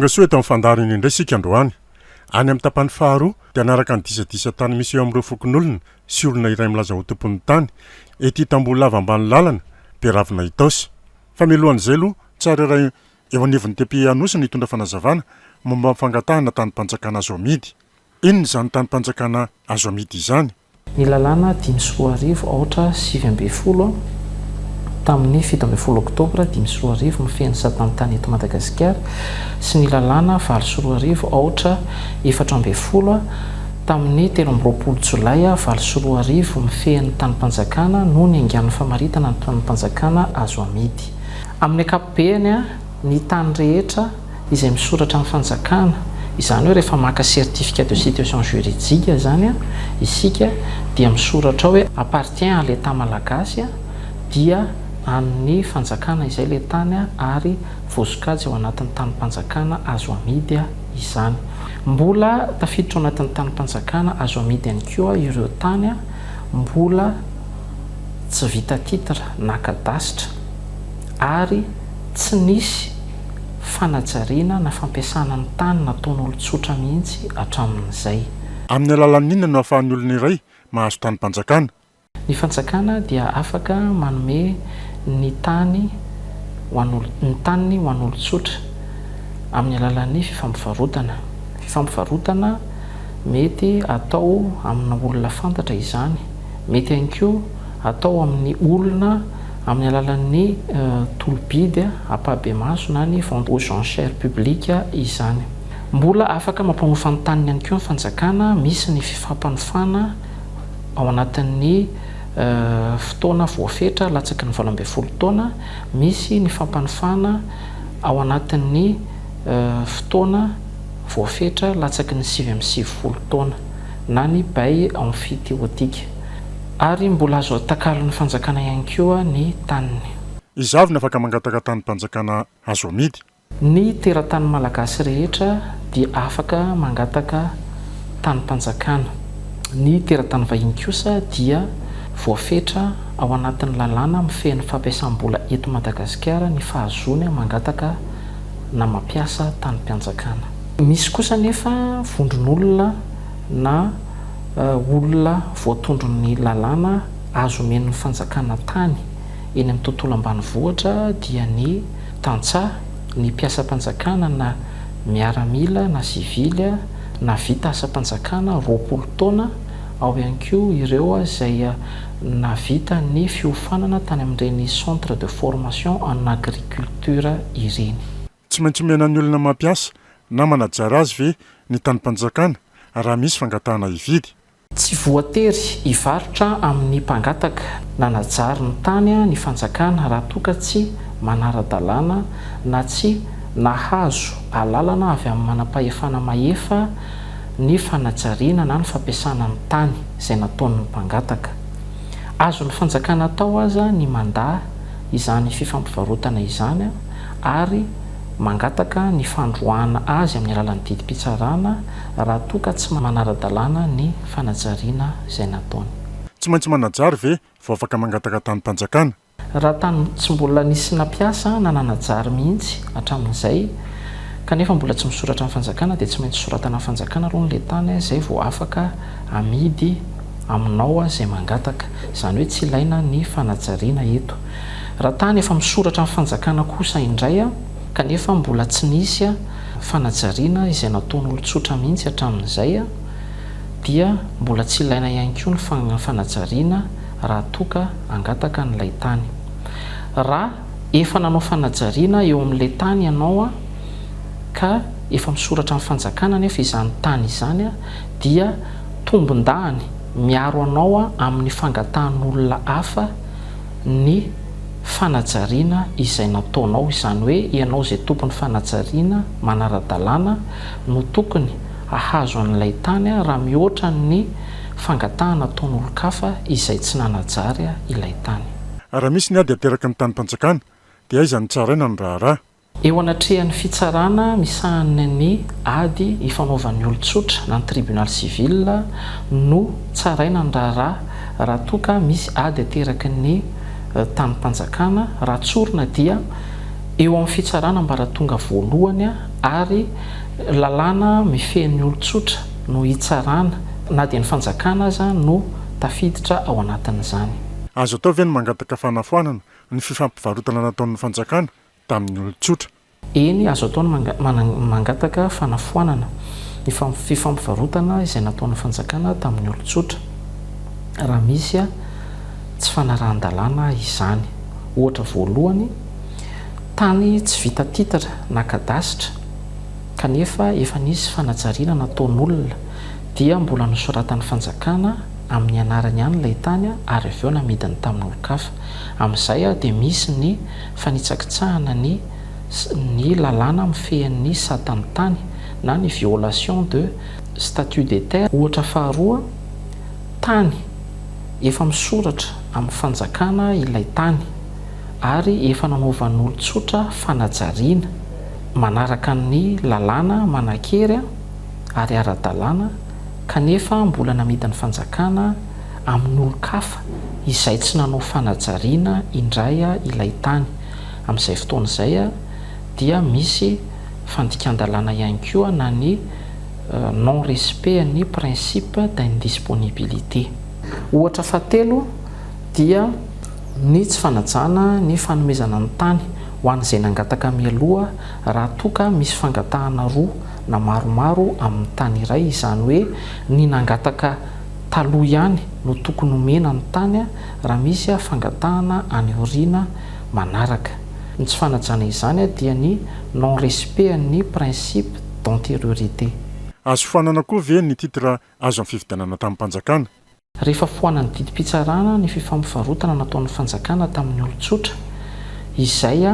Tonga soa eto amin'ny fandaharana indray isika androany. Any amin'ny tapany faharoa dia hanaraka ny disadisa tany misy eo amin'ireo fokonolona sy olona iray milaza ho tompon'ny tany ety Tamboholava ambany lalana, Beravina Itaosy. Fa mialohan'izay aloha, tsara iray eo anivon'ny TPI Anosy no hitondra fanazavana momba ny fangatahana tanim-panjakana azo amidy. Inona izany tanim-panjakana azo amidy izany? Ny lalàna 2005 aotra 19 tamin'ny 17 oktobra 2005 mifehy ny satan'ny tany eto Madagasikara sy ny lalàna 2008 aotra 14 tamin'ny 23 jolay 2008 mifehy ny tanim-panjakana no niaingan'ny famaritana ny tanim-panjakana azo amidy. Amin'ny ankapobeny, ny tany rehetra izay misoratra amin'ny fanjakana, izany hoe rehefa maka certificat de situation juridique izany isika dia misoratra ao hoe appartient à l'Etat malagasy dia an'ny fanjakana izay ilay tany ary voasokajy ao anatin'ny tanim-panjakana azo amidy izany. Mbola tafiditra ao anatin'ny tanim-panjakana azo amidy ihany koa ireo tany mbola tsy vita titre na cadastre ary tsy nisy fanajariana na fampiasana ny tany nataon'olon-tsotra mihitsy hatramin'izay. Amin'ny alalan'ny inona no ahafahan'ny olona iray mahazo tanim-panjakana? Ny fanjakana dia afaka manome ny tany ho an'olo, ny taniny ho an'olon-tsotra amin'ny alalan'ny fifampivarotana. Fifampivarotana mety atao amina olona fantatra izany, mety ihany koa atao amin'ny olona amin'ny alalan'ny tolo-bidy ampahibemaso na ny vente aux enchères publiques izany. Mbola afaka mampanofa ny taniny ihany koa ny fanjakana, misy ny fifampanofana ao anatin'ny fotoana voafetra latsaky ny 18 taona, misy ny fampanofana ao anatin'ny fotoana voafetra latsaky ny 99 taona na ny bail emphytéotique. Ary mbola azo atakalon'ny fanjakana ihany koa ny taniny. Iza avy no afaka mangataka tanim-panjakana azo amidy? Ny teratany malagasy rehetra dia afaka mangataka tanim-panjakana. Ny teratany vahiny kosa dia voafetra ao anatin'ny lalàna mifehy ny fampiasam-bola eto Madagasikara ny fahazoany mangataka na mampiasa tanim-panjakana. Misy kosa anefa vondron'olona na olona voatondron'ny lalàna azo omen'ny fanjakana tany eny amin'ny tontolo ambanivohitra dia ny tantsaha, ny mpiasam-panjakana na miaramila na sivily na vita asam-panjakana 20 taona, ao ihany koa ireo izay nahavita ny fiofanana tany amin'ireny centre de formation en agriculture ireny. Tsy maintsy omena ny olona mampiasa na manajary azy ve ny tanim-panjakana raha misy fangatahana hividy? Tsy voatery hivarotra amin'ny mpangataka nanajary ny tany ny fanjakana raha toa ka tsy manara-dalàna na tsy nahazo alalana avy amin'ny manam-pahefana mahefa ny fanajariana na ny fampiasana ny tany izay nataon'ny mpangataka. Azon'ny fanjakana atao aza ny mandà izany fifampivarotana izany ary mangataka ny fandroahana azy amin'ny alalan'ny didim-pitsarana raha toa ka tsy manara-dalàna ny fanajariana izay nataony. Tsy maintsy manajary ve vao afaka mangataka tanim-panjakana? Raha tany tsy mbola nisy nampiasa na nanajary mihitsy hatramin'izay kanefa mbola tsy misoratra amin'ny fanjakana dia tsy maintsy soratana amin'ny fanjakana aloha ilay tany izay vao afaka amidy aminao izay mangataka. Izany hoe tsy ilaina ny fanajariana eto. Raha tany efa misoratra amin'ny fanjakana kosa indray kanefa mbola tsy nisy fanajariana izay nataon'olon-tsotra mihitsy hatramin'izay dia mbola tsy ilaina ihany koa ny fanajariana raha toa ka hangataka an'ilay tany. Raha efa nanao fanajariana eo amin'ilay tany ianao ka efa misoratra amin'ny fanjakana anefa izany tany izany dia tombon-dahiny miaro anao amin'ny fangatahan'olona hafa ny fanajariana izay nataonao, izany hoe ianao izay tompon'ny fanajariana manara-dalàna no tokony hahazo an'ilay tany raha mihoatra ny fangatahana ataon'olon-kafa izay tsy nanajary ilay tany. Raha misy ny ady ateraky ny tanim-panjakana dia aiza no tsaraina ny raharaha? Eo anatrehan'ny fitsarana misahana ny ady ifanaovan'ny olon-tsotra na ny tribunal civil no tsaraina ny raharaha raha toa ka misy ady ateraky ny tanim-panjakana. Raha tsorina dia Eo amin'ny fitsarana ambaratonga voalohany ary lalàna mifehy ny olon-tsotra no hitsarana na dia ny fanjakana aza no tafiditra ao anatin'izany. Azo atao ve ny mangataka fanafoanana ny fifampivarotana nataon'ny fanjakana tamin'ny olon-tsotra? Eny, azo atao ny mangataka fanafoanana ny fifampivarotana izay nataon'ny fanjakana tamin'ny olon-tsotra, raha misy tsy fanarahan-dalàna izany. Ohatra voalohany, tany tsy vita titre na kadasitra kanefa efa nisy fanajariana nataon'olona dia mbola nosoratan'ny fanjakana amin'ny anarany ihany ilay tany ary avy eo namidiny tamin'olon-kafa. Amin'izay dia misy ny fanitsakitsahana ny ny lalàna mifehy ny satan'ny tany na ny violation de statut des terres. Ohatra faharoa, tany efa misoratra amin'ny fanjakana ilay tany ary efa nanaovan'olon-tsotra fanajariana manaraka ny lalàna manan-kery ary ara-dalàna kanefa mbola namidin'ny fanjakana amin'olon-kafa izay tsy nanao fanajariana indray ilay tany. Amin'izay fotoana izay dia misy fandikan-dalàna ihany koa na ny non respect ny principe d'indisponibilité. Ohatra fahatelo dia ny tsy fanajana ny fanomezana ny tany ho an'izay nangataka mialoha raha toa ka misy fangatahana roa na maromaro amin'ny tany iray, izany hoe ny nangataka taloha ihany no tokony homena ny tany raha misy fangatahana any aoriana manaraka. Ny tsy fanajana izany dia ny non respect ny principe d'antériorité. Azo foanana koa ve ny titre azo amin'ny fifidianana tamim-panjakana? Rehefa foanan'ny didim-pitsarana ny fifampivarotana nataon'ny fanjakana tamin'ny olon-tsotra izay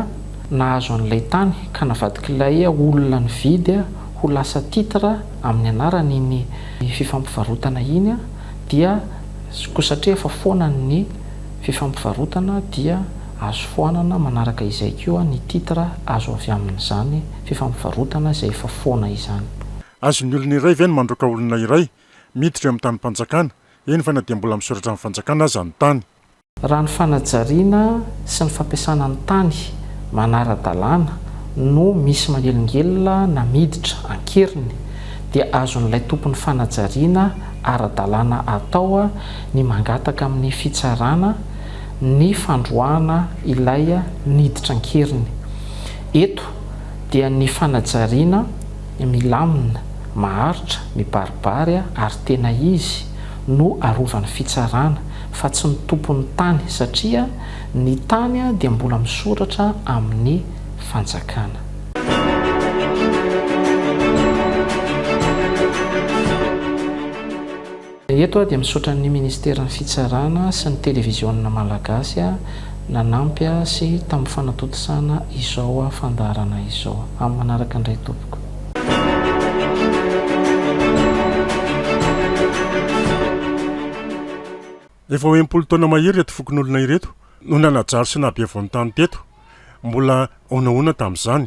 nahazo an'ilay tany ka navadik'ilay olona nividy ho lasa titre amin'ny anarany iny fifampivarotana iny dia koa satria efa foana ny fifampivarotana dia azo foanana manaraka izay koa ny titre azo avy amin'izany fifampivarotana izay efa foana izany. Azon'ny olona iray ve ny mandroaka olona iray miditra eo amin'ny tanim-panjakana, eny fa na dia mbola misoratra amin'ny fanjakana aza ny tany? Raha ny fanajariana sy ny fampiasana ny tany manara-dalàna no misy manelingelina na miditra an-keriny dia azon'ilay tompon'ny fanajariana ara-dalàna atao ny mangataka amin'ny fitsarana ny fandroahana ilay niditra an-keriny. Eto dia ny fanajariana milamina, maharitra, mibaribary ary tena izy no arovan'ny fitsarana fa tsy ny tompon'ny tany satria ny tany dia mbola misoratra amin'ny fanjakana. Eto aho dia misaotra ny Ministeran'ny Fitsarana sy ny Televiziona Malagasy nanampy sy tamin'ny fanatontosana izao fandaharana izao. Amin'ny manaraka indray tompoko. Efa ho 60 taona mahery ireto fokonolona ireto no nanajary sy nahabe voan-tany teto. Mbola honahona tamin'izany.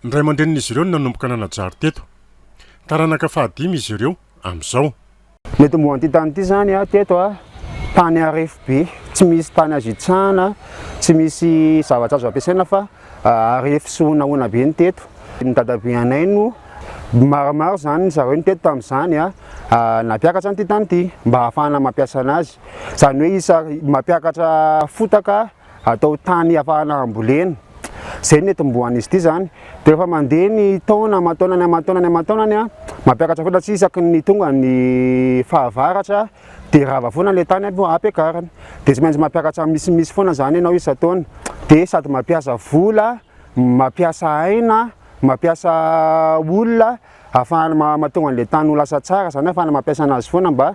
Ny ray aman-drenin'izy ireo no nanomboka nanajary teto. Taranaka fahadimy izy ireo amin'izao. Ny tombohan'ity tany ity izany teto, tany harefo be, tsy misy tany azo itsahana, tsy misy zavatra azo ampiasaina fa harefo sy honahona be ny teto. Ny dadabe anay no maromaro izany zareo no teto tamin'izany nampiakatra an'ity tany ity mba hahafahana mampiasa anazy. Izany hoe isa mampiakatra fotaka atao tany afahana ambolena. Zay ny nitomboan'izy ity zany. Dia rehefa mandeha ny taona aman-taonany aman-taonany aman-taonany an, mampiakatra foana satria isaky ny tonga ny fahavaratra dia rava foana ilay tany ampiakarina. Dia tsy maintsy mampiakatra misimisy foana zany ianao isan-taona. Dia sady mampiasa vola, mampiasa aina, mampiasa olona Ahafahana mahatonga an'ilay tany ho lasa tsara izany, ahafahana mampiasa anazy foana mba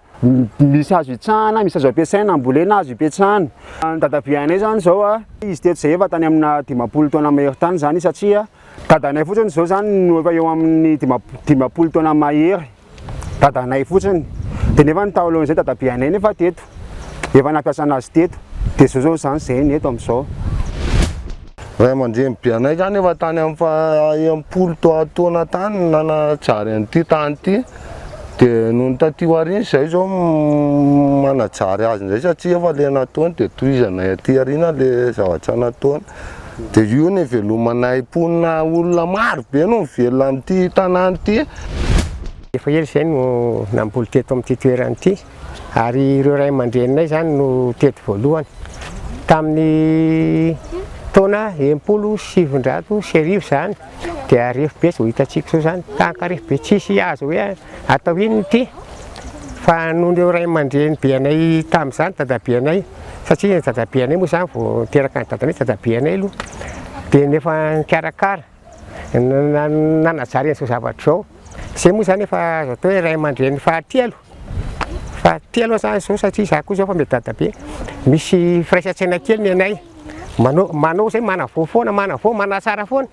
misy azo itsahana, misy azo ampiasaina, ambolena, azo ipetrahana. Ny dadabe anay izany izao, izy teto izay efa tany amina 50 taona mahery tany izany satria dadanay fotsiny izao izany no efa eo amin'ny 50 taona mahery, dadanay fotsiny. Dia nefa ny talohan'izay dadabe anay nefa teto, efa nampiasa anazy teto, dia izao izao izany izay ny eto amin'izao. Ray aman-dreny be anay zany efa tany amin'ny faha 60 taona tany no nanajary an'ity tany ity, dia nony taty aoriana izay zao manajary azy indray satria efa le nataony dia tohizanay aty aoriana le zavatra nataony. Dia io no ivelomanay mponina olona maro be no mivelona amin'ity tanàna ity. Efa ela izay no namboly teto amin'ity toerana ity ary ireo ray aman-dreninay izany no teto voalohany. Tamin'ny taona 1960 izany dia harefo be izao hitantsika izao izany, tahaka harefo be tsisy azo hoe atao inona ity fa noho ireo ray aman-dreny be anay tamin'izany, dadabe anay, satria ny dadabe anay moa izany vao niteraka ny dadanay, dadabe anay aloha dia efa nikarakara, nanajary an'izao zavatra izao. Izay moa izany efa azo atao hoe ray aman-dreny fahatelo, fahatelo aho izany izao satria izaho koa izao efa miha dadabe. Misy firaisan-tsaina kely ny anay, manao manao izay manavao foana, manavao, manatsara foana.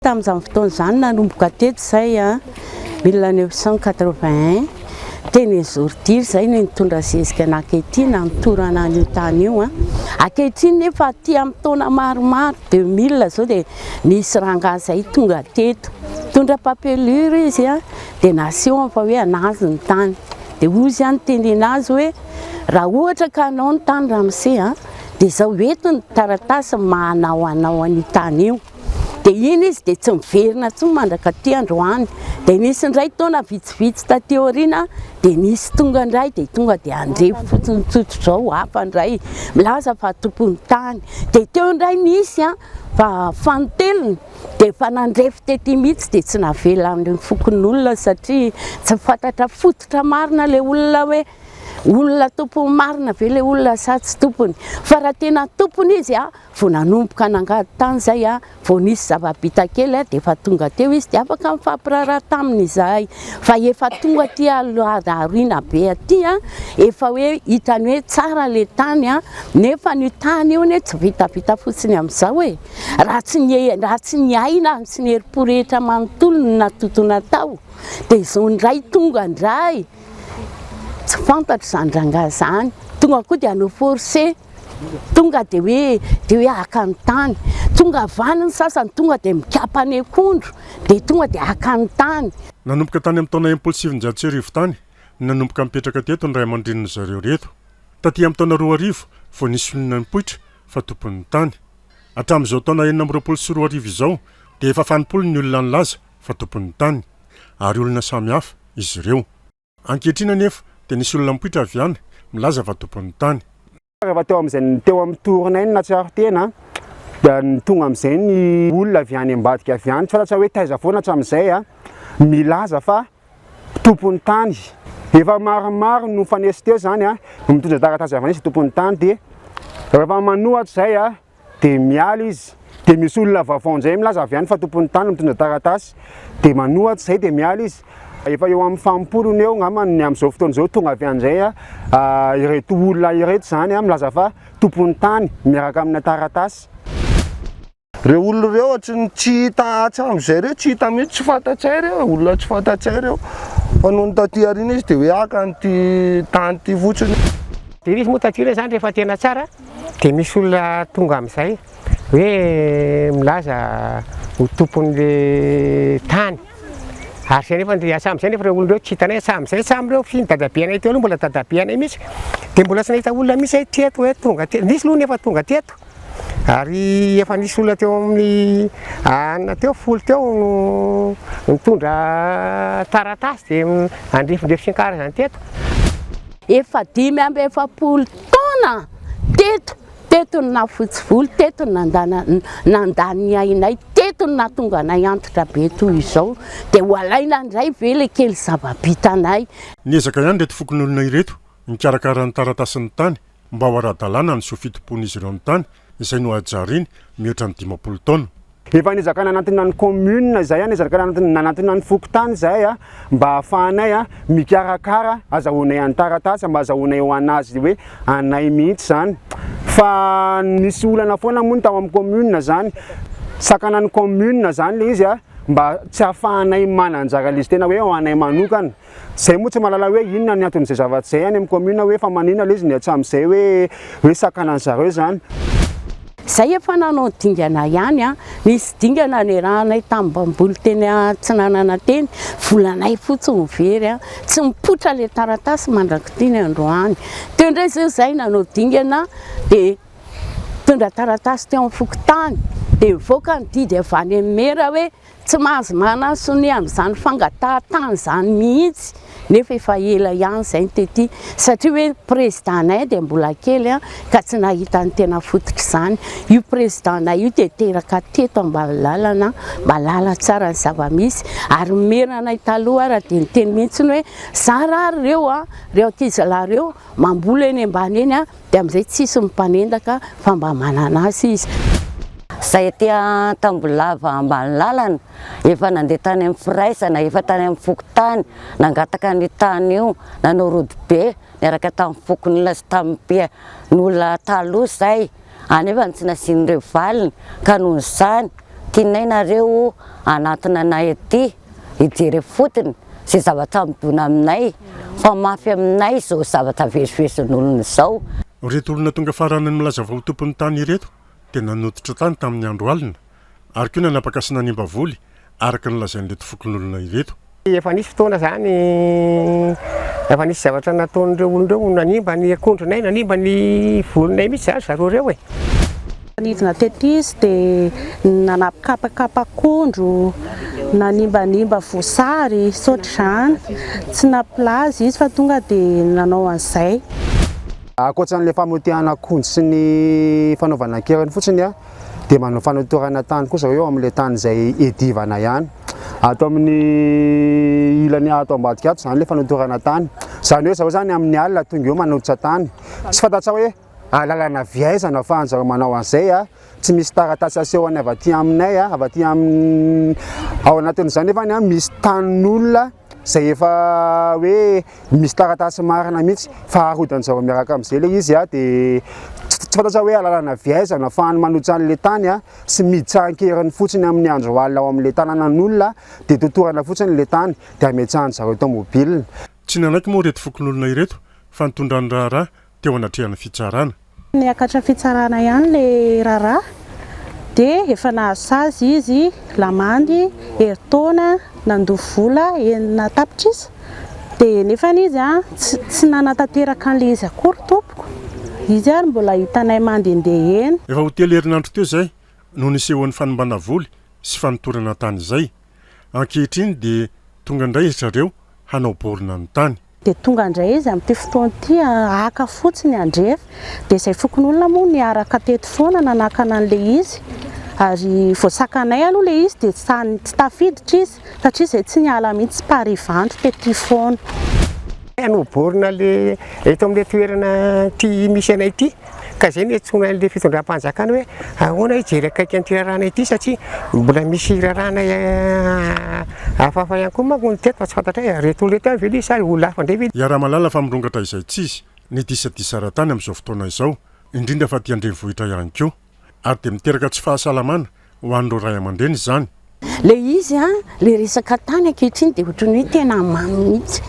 Tamin'izany fotoana izany nanomboka teto izay 1981, teny Ezordiry izay no nitondra zezika an'Ankehitriny nanotorana an'io tany io. Ankehitriny nefa aty amin'ny taona maromaro, 2000 izao dia nisy rangahy izay tonga teto, nitondra papelure izy dia nasehony fa hoe an'azy ny tany. Dia hoy izy nitenena azy hoe raha ohatra ka anao ny tany ramose dia izao eto ny taratasy maha anao anao an'io tany io. Dia iny izy dia tsy miverina intsony mandraka aty androany. Dia nisy indray taona vitsivitsy taty aoriana dia nisy tonga indray dia tonga dia handrefy fotsiny tsotra izao hafa indray milaza fa tompon'ny tany. Dia teo indray nisy an, fa fanintelony dia efa nandrefy tety mihitsy dia tsy navelan'ny fokonolona satria tsy fantatra fototra marina ilay olona hoe olona tompony marina ve ilay olona sa tsy tompony. Fa raha tena tompony izy an, Vao nanomboka nangady tany izay vao nisy zava-bita kely dia efa tonga teo izy dia afaka nifampiraharaha taminy izahay. Fa efa tonga aty aoriana be aty, efa hoe hitany hoe tsara ilay tany nefa io tany io anie tsy vitavita fotsiny amin'izao e! Raha tsy ny raha tsy ny aina sy ny herim-po rehetra manontolo no natontona tao dia izao indray tonga indray tsy fantatro izany rangahy izany, tonga koa dia hanao forcé. Tonga dia hoe dia hoe haka ny tany. Tonga avy any ny sasany tonga dia mikapa ny akondro dia tonga dia haka ny tany. Nanomboka tany amin'ny taona 1960 tany no nanomboka nipetraka teto ny ray aman-drenin-dry zareo ireto. Taty amin'ny taona 2000 vao nisy olona nipoitra fa tompon'ny tany. Hatramin'izao taona 2026 izao dia efa fanimpolo ny olona nilaza fa tompon'ny tany. Ary olona samy hafa izy ireo. Ankehitriny anefa dia nisy olona mipoitra avy any milaza fa tompon'ny tany. Rehefa teo amin'izay teo amin'ny tournay no nahatsiaro tena dia tonga amin'izay ny olona avy any ambadika avy any, tsy fantatra hoe taiza foana hatramin'izay milaza fa tompon'ny tany. Efa maromaro no nifanesy teo izany, mitondra taratasy avy any izy tompon'ny tany dia rehefa manohatra izay dia miala izy, dia misy olona vaovao indray milaza avy any fa tompon'ny tany mitondra taratasy, dia manohatra izay dia miala izy. Efa eo amin'ny fampolony eo angamba ny amin'izao fotoana izao tonga avy any indray ireto olona ireto izany milaza fa tompon'ny tany miaraka amina taratasy. Ireo olona ireo ohatry ny tsy hita hatramin'izay ireo, tsy hita mihitsy, tsy fantatray ireo, olona tsy fantatray ireo. Fa nony taty aoriana izy dia hoe haka an'ity tany ity fotsiny. Dia izy moa taty aoriana izany rehefa tena tsara Dia misy olona tonga amin'izay hoe milaza ho tompon'le tany. Ary izay nefa dia hatramin'izay nefa ireo olona ireo tsy hitanay hatramin'izay hatramin'ireo fony dadabeanay teo aloha mbola dadabeanay mihitsy dia mbola tsy nahita olona mihitsy aho teto hoe tonga teto. Nisy aloha nefa tonga teto ary efa nisy olona teo amin'ny anona teo folo teo no nitondra taratasy dia andrefindrefy sy ny karazany teto. Efa 45 taona teto, teto no nahafotsy volo, teto no nandana nandany ny ainay, teto no nahatonga anay antitra be toy izao, dia ho alaina indray ve ilay kely zava-bitanay? Niezaka ihany ireto fokonolona ireto nikarakara ny taratasin'ny tany mba ho ara-dalàna ny zo fitompoan'izy ireo ny tany izay nohajariany mihoatra ny 50 taona. Efa niezaka nanantona ny commune izahay, niezaka nanantona ny fokontany izahay mba ahafahanay mikarakara, azahoanay ny taratasy, mba azahoanay ho an'azy hoe anay mihitsy izany. Fa nisy olana foana moa ny tao amin'ny commune izany, sakanan'ny commune izany ilay izy mba tsy ahafahanay mananjara ilay izy tena hoe ho anay manokana. Zay moa tsy mahalala hoe inona ny anton'izay zavatra izay any amin'ny commune hoe fa maninona ilay izy ny hatramin'izay hoe hoe sakanan'ny zareo izany. Zay efa nanao dingana ihany an, nisy dingana niarahanay tamin'ny mpamboly teny atsinanana teny, volanay fotsiny no very an, tsy mipoitra ilay taratasy mandrak'ity ny androany. Teo indray zao zay nanao dingana dia. Nitondra taratasy teo amin'ny fokontany dia nivoaka ny didy avy any amin'ny maire hoe tsy mahazo manasonia amin'izany fangatahan-tany izany mihitsy nefa efa ela ihany izay no tety satria hoe président-nay dia mbola kely ka tsy nahita ny tena fototr'izany. Io président-nay io dia teraka teto ambany lalana, mahalala tsara ny zava-misy ary ny maire-nay taloha ara dia niteny mihitsy hoe zara ary ireo, ireo ankizilahy ireo mamboly eny ambany eny Dia amin'izay tsisy mpanendaka fa mba manana asa izy. Izay aty Antambolava ambany lalana, efa nandeha tany amin'ny firaisana, efa tany amin'ny fokontany, nangataka an'io tany io, nanao rodobe niaraka tamin'ny fokonolona sy tamin'ny mpian'olona taloha izay, anefa tsy nasian'ireo valiny, ka noho izany tianay nareo hanatona anay aty. hijery ifotony izay zavatra midona aminay fa mafy aminay izao zavatra vezivezin'olona izao. Ireto olona tonga farany milaza fa ho tompon'ny tany ireto dia nanototra tany tamin'ny andro alina ary koa nanapaka sy nanimba voly araka ny lazain'ireto fokonolona ireto. Efa nisy fotoana izany efa nisy zavatra nataon'ireo olona ireo nanimba ny akondronay, nanimba ny volinay mihitsy izany zareo ireo e. Nidina tety izy dia nanapikapakapa akondro, nanimbanimba voasary sy ohatr'izany. Tsy nampilaza izy fa tonga dia nanao an'izay. Ankoatra an'ilay famotehana akondro sy ny fanaovana an-keriny fotsiny dia manao fanotorana tany koa zareo amin'ilay tany izay iadivana ihany. Ato amin'ny ilany ato ambadika ato izany ilay fanotorana tany. Izany hoe zareo izany amin'ny alina tonga eo manototra tany. Tsy fantatrao hoe Alalana avy aiza no afahanjareo manao an'izay a? Tsy misy taratasy asehony avy aty aminay a, avy aty amin'ny ao anatin'izany nefa a misy tanin'olona izay efa hoe misy taratasy marina mihitsy fa arodan'jareo miaraka amin'izay ilay izy a, dia tsy fantatra hoe alalana avy aiza no afahany manotra an'ilay tany a, sy miditra an-keriny fotsiny amin'ny andro alina ao amin'ilay tanànan'olona dia totorana fotsiny ilay tany dia ametrahan-jareo tomobile. Tsy nanaiky moa ireto fokonolona ireto fa nitondra ny raharaha teo anatrehan'ny fitsarana. Niakatra fitsarana ihany ilay raharaha dia efa nahazo sazy izy, lamandy herintaona, nandoa vola 6 tapitrisa dia nefany izy tsy nanatanteraka an'ilay izy akory tompoko, izy ary mbola hitanay mandehandeha eny. Efa ho telo herinandro teo izay no nisehoan'ny fanimbana voly sy fanotorana tany izay. Ankehitriny dia tonga indray ry zareo hanao baolina ny tany. Dia tonga indray izy amin'ity fotoana ity haka fotsiny handrefy. Dia izay fokonolona moa niaraka teto foana nanakana an'ilay izy. Ary voasakanay aloha ilay izy dia tsy tafiditra izy satria izay tsy niala mihitsy par Ivandry tety foana. Hanao borne le eto amin'ilay toerana ity misy anay ity. Ka izay no iantsoana an'ilay fitondram-panjakana hoe ahoana hijery akaiky an'ity raharaha ity satria mbola misy raharaha hafahafa ihany koa manko ny teto fa tsy fantatray hoe ireto olona ireto ihany ve ilay izy sa olona hafa indray ve. Iaraha-mahalala fa mirongatra izay tsy izy ny disadisa ara-tany amin'izao fotoana izao, indrindra fa aty an-drenivohitra ihany koa. Ary dia miteraka tsy fahasalamana ho an'ireo ray aman-dreny izany. Le izy an, le resaka tany ankehitriny dia ohatran'ny hoe tena mamy mihitsy.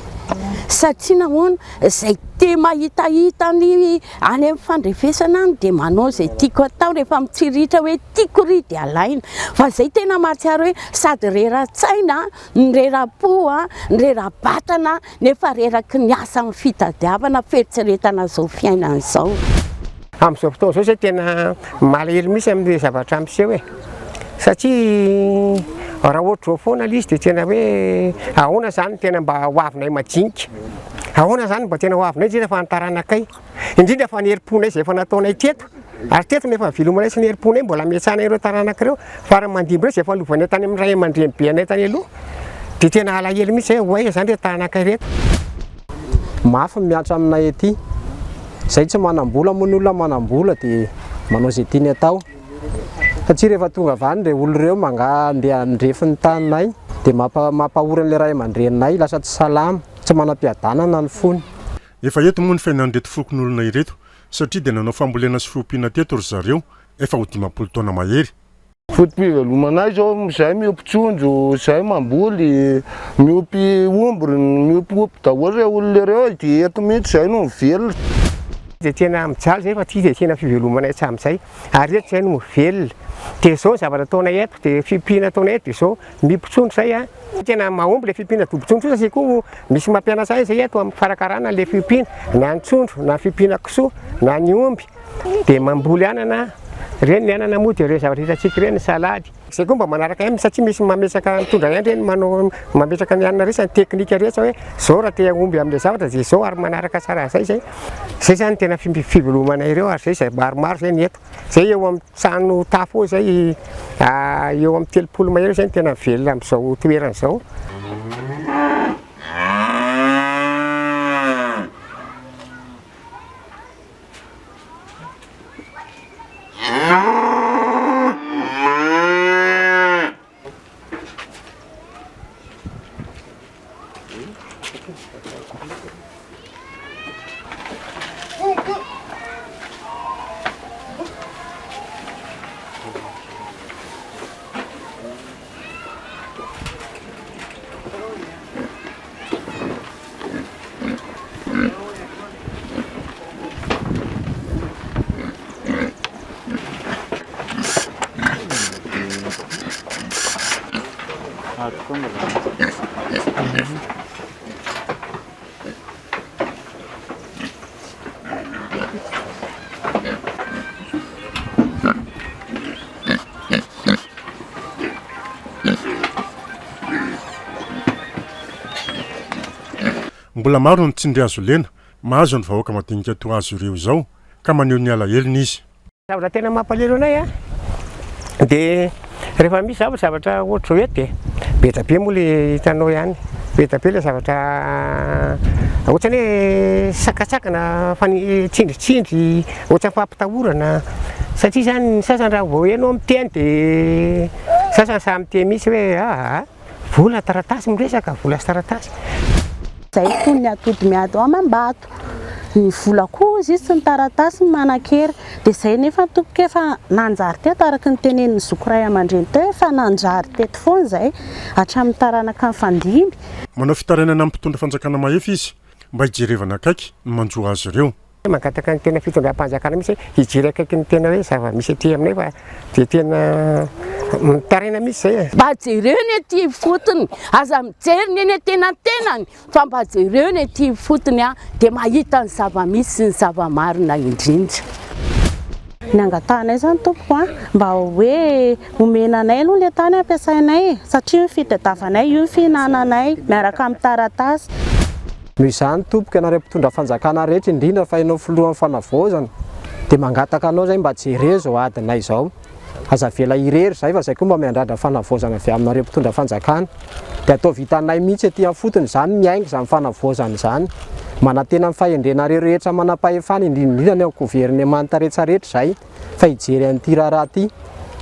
Satria nahoana? Izay te mahitahita ny any amin'ny fandrefesana any dia manao izay tiako atao, rehefa mitsiritra hoe tiako ry dia alaina. Fa izay tena mahatsiaro hoe sady rera-tsaina, ny rera-po, ny rera-batana nefa reraky ny asa amin'ny fitadiavana fieritreretana izao fiainana izao. Amin'izao fotoana izao izay tena malahelo mihitsy amin'ilay zavatra miseho e, satria raha ohatr'izao foana ilay izy dia tena hoe ahoana izany tena mba ho avinay madinika, ahoana izany mba tena ho avinay indrindra fa ny taranakay, indrindra fa ny herim-ponay izay efa nataonay teto, ary teto no efa nivelomanay sy ny herim-ponay mbola ametrahanay ireo taranaka ireo, fara aman-dimby ireo izay efa lovanay tany amin'ny ray aman-drenibe anay tany aloha, dia tena alahelo mihitsy izay, ho aiza izany ireto taranaka ireto. Mafy ny mihatra aminay aty. Izay tsy manam-bola moa ny olona manam-bola dia manao izay tiany atao. Satria rehefa tonga avy any ireo olona ireo manga andeha handrefy ny taninay dia mampahory an'ilay ray aman-dreninay, lasa tsy salama, tsy manam-piadanana ny fony. Efa eto moa ny fiainan'ireto fokonolona ireto satria dia nanao fambolena sy fiompiana teto ry zareo efa ho 50 taona mahery. Foto-pivelomanay zao, zahay miompy trondro, zahay mamboly, miompy omby, miompy daholo reo olona ireo e, dia eto mihitsy zahay no mivelona. Dia tena mijaly zay fa ty dia tena fivelomanay hatramin'izay ary eto zay no mivelona. Dia zao ny zavatra ataonay eto, dia fiompiana ataonay eto dia zao, miompy trondro zay a, tena mahomby le fiompiana dobo trondro io satria koa misy mampianatra ahy zay eto amin'ny fikarakarana le fiompiana, na ny trondro, na fiompiana kisoa, na ny omby. Dia mamboly anana. Ireny ny anana moa dia ireo zavatra hitantsika ireny, ny salady. Izay koa mba manaraka ihany satria misy mametraka mitondra ihany ireny manao mametraka ny hanina rehetra, ny teknika rehetra hoe izao raha te hahomby amin'ilay zavatra dia izao ary manaraka tsara an'izay izay. Izay izany tena fivelomanay ireo ary izay izay maromaro izay ny eto. Izay eo amin'ny trano tafo eo izay eo amin'ny 30 mahery izay no tena mivelona amin'izao toerana izao. Mbola maro ny tsindry hazo lena mahazo ny vahoaka madinika toa azy ireo izao ka maneho ny alahelony izy. Zavatra tena mampalahelo anay a, dia rehefa misy zavatra zavatra ohatr'izao eto dia be dia be moa le hitanao ihany, be dia be le zavatra ohatrany hoe sakantsakana, fani- tsindritsindry, ohatran'ny fampitahorana, satria zany ny sasany raha vao enao miteny dia sasany sahy miteny mihitsy hoe aa. Vola taratasy miresaka vola sy taratasy. Zay toy ny atody miady amam-bato. Ny vola koa hozy izy sy ny taratasy no manan-kery. Dia izay nefa tompoko efa nanjary teto araka ny tenenin'ny zoky ray aman-dreny teo efa nanjary teto foana izay hatramin'ny taranaka nifandimby. Manao fitarainana amin'ny mpitondra fanjakana mahefa izy mba hijerevana akaiky ny manjo azy ireo. Mangataka ny tena fitondram-panjakana mihitsy hoe hijery akaiky ny tena hoe zava-misy aty aminay fa dia tena mitaraina mihitsy izay e. Mba jereo ny aty ifotony, aza mijery ny eny antenantenany fa mba jereo ny aty ifotony dia mahita ny zava-misy sy ny zava-marina indrindra. Ny angatahanay izany tompoko a, mba hoe omena anay aloha ilay tany ampiasainay e, satria io ny fitadiavanay, io ny fihinananay miaraka amin'ny taratasy. Noho izany tompoko ianareo mpitondra fanjakana rehetra indrindra fa ianao filohan'ny fanavaozana dia mangataka anao izay mba jereo izao adinay izao. Aza avela irery izahay fa izay koa mba miandrandra fanavaozana avy aminareo mpitondra fanjakana. Dia ataovy hitanay mihitsy aty am-fotony izany miainga izany fanavaozana izany. Manantena ny fahendrenareo rehetra manam-pahefana indrindra indrindra ny ao governemanta rehetra rehetra izahay fa hijery an'ity raharaha ity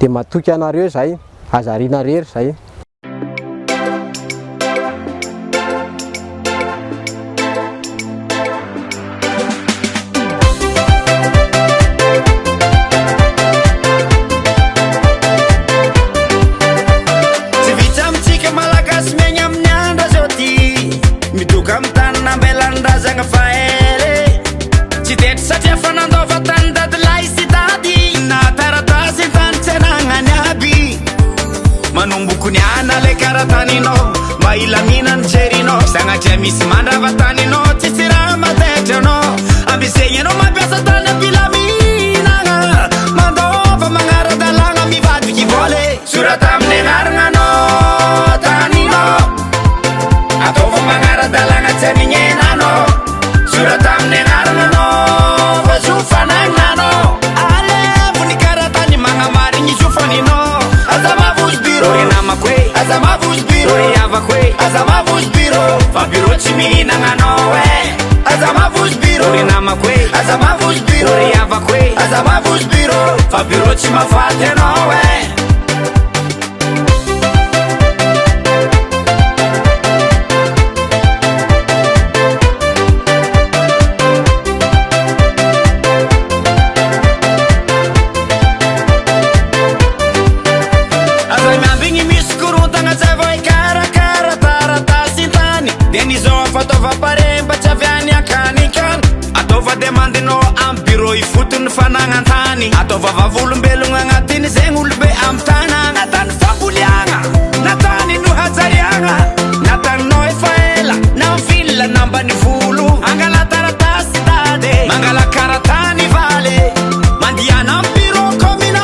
dia matoky anareo izahay. Aza ariana irery izahay. Tsy vitsy amintsika Malagasy miaigna amin'ny andro zao ty Midoka amin'ny tany nambelan'ny razagna fa ela e Tsy tetry satria fa nandova tany dadilahy sy dady Na taratasy tany tsy anagnany aby Manomboko ny ana le kara taninao Mba hilamina ny jerinao Sagnatria misy mandrava taninao Tsisy raha mataitra anao Ambisegny anao mampiasa tany am-pilaminagna Mandova magnara-dalàgna mivadiky vola e Sorata amin'ny agnaragnanao taninao Ataova magnara-dalàgna tsy anignenanao Sorata amin'ny agnaragnanao fa zo fanagnanao Alevo ny karatany magnamarigny zo faninao Aza mavozo bureau Ry namako e Aza mavozo bureau Ry havako e Aza mavozo bureau Fa bureau tsy mihinagna anao e Aza mavozo bureau Ry namako e Aza mavozo bureau Ry havako e Aza mavozo bureau Fa bureau tsy mahafaty anao e Aza miambigny misy korontagna zay vao hikarakara taratasy tany Dia nizao fataova pare mba tsy avy any ankanikany Ataova demandinao am bureau ifotony fanagnan-tany Ataova vavolombelogna agnatiny zegny olobe am tanagna Na tany fampoliagna, na tany nohajariagna Na taninao efa ela, na am ville na ambanivolo Angala taratasy dada e, mangala karatany valy e Mandiana am bureau commune.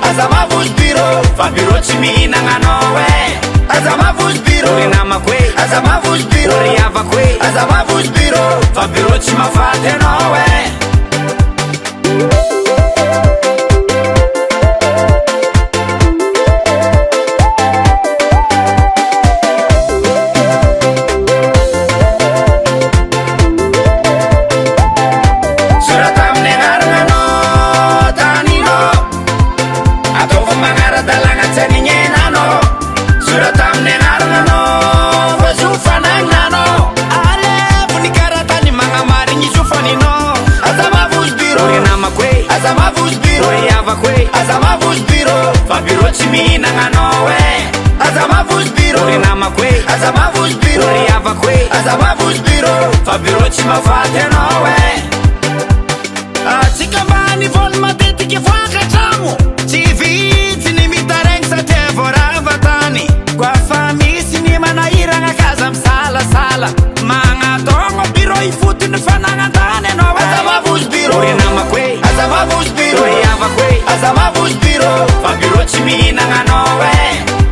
Aza mavozo bureau fa bureau tsy mihinagna anao eh. Aza mavozo bureau ry namako eh. Aza mavozo bureau ry havako eh. Aza mavozo bureau fa bureau tsy mahafaty anao eh. Sorato amin'ny agnarananao taninao. Ataovy magnara-dalàgna tsy anignenanao. Sorato amin'ny agnarananao fa zo fanagnanao. Alevo ny karatany magnamarigny zo faninao. Aza mavozo bureau ry namako e. Aza mavozo bureau ry havako e. Aza mavozo bureau fa bureau tsy mihinagna anao e. Aza mavozo bureau ry namako e. Aza mavozo bureau ry havako e. Aza mavozo bureau fa bureau tsy mahafaty anao e. Atsika ambanivolo matetika voaka tragno. Tsy vitsy ny mitaraigny satria vao rava tany. Koa fa misy ny manahiragna k'aza misalasala. Magnatogno bureau ifotony fanagnan-tany anao e. Aza mavozo bureau ry namako e. Aza mavozo bureau ry havako e. Aza mavozo bureau fa bureau tsy mihinagna anao e.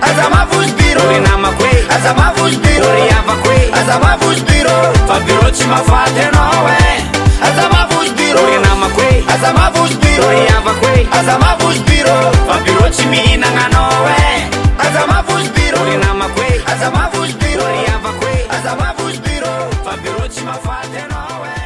Aza mavozo bureau ry namako e. Aza mavozo bureau ry havako e. Aza mavozo bureau fa bureau tsy mahafaty anao e. Aza mavozo bureau ry namako e. Aza mavozo bureau ry havako e. Aza mavozo bureau fa bureau tsy mihinagna anao e. Aza mavozo bureau ry namako e. Aza mavozo bureau ry havako e. Aza mavozo bureau fa bureau tsy mahafaty anao e.